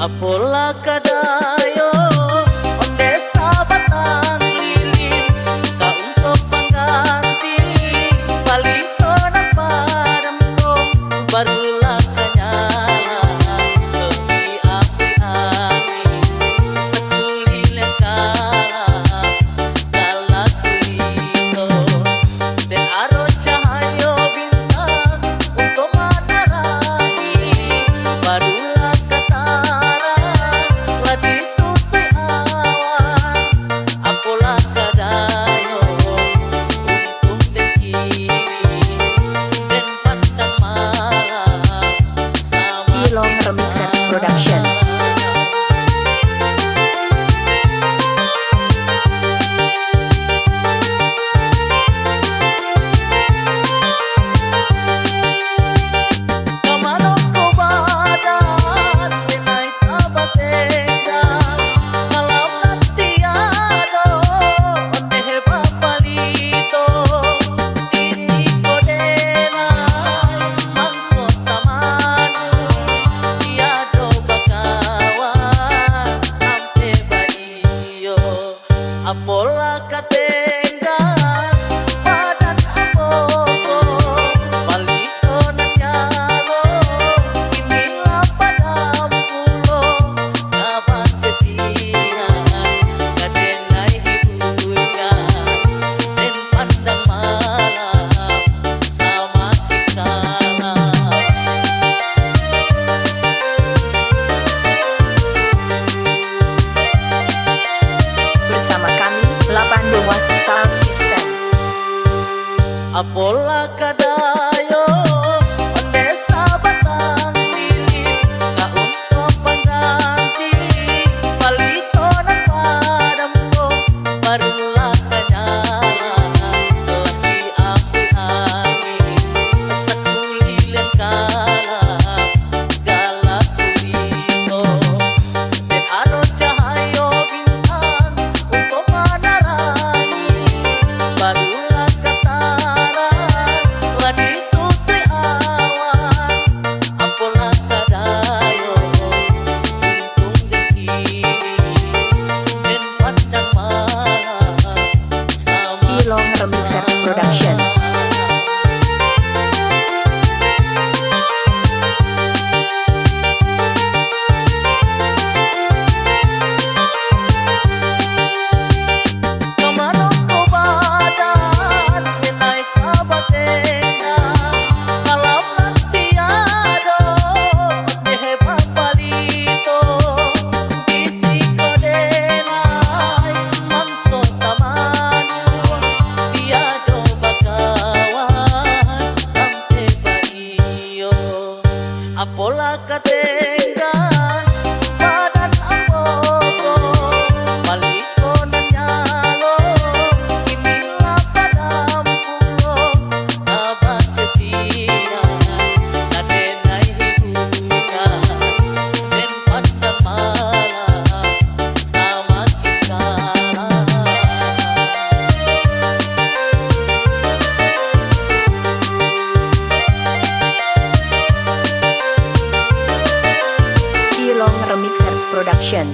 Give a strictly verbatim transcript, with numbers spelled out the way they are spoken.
Apolah ka dayo, onde sabatang lilin, ka untuak pangganti, palito nan padam ko, barulah ka nyala, di api angin, sakuliliang kalam. Kala kulito, den aro cahayo bintang untuak manarangi, barulah ka tarang, lah ditutuik awan, apolah ka dayo, untuak den kini, den pandang malam. Ilong Remixer Production. Di siko denai mangko tamanu, tiado bakawan ampek baiyo. Apolah ka tenggang badan ambo ko, palito nan nyalo, kini lah padam pulo. Sabateh siang, ka denai hibuikan, den pandang malam samakin kalam. Bersama kami, Lapan Dewa Sound System. Apolah ka dayo, onde sabatang lilin, ka untuak pangganti, palito nan padam ko, barulah ka nyala, lah di api angin, sakuliliang kalam, galak kulito. Dek ado cahayo bintang untuak manarangi, barulah ka tarang, lah ditutuik awan, apolah ka dayo, untuak den kini, den pandang malam. Ilong Remixer Production. Kamano ko badan, denai ka batenggang, malam nan tiado, deh bapalito. Di siko denai mangko tamanu, tiado bakawan ampek baiyo. Apolah ka tenggang badan ambo ko, palito nan nyalo, kini lah padam pulo. Abah kasian, ka denai hibuikan, den pandang malam samakin kalam. Ilong Remixer Production.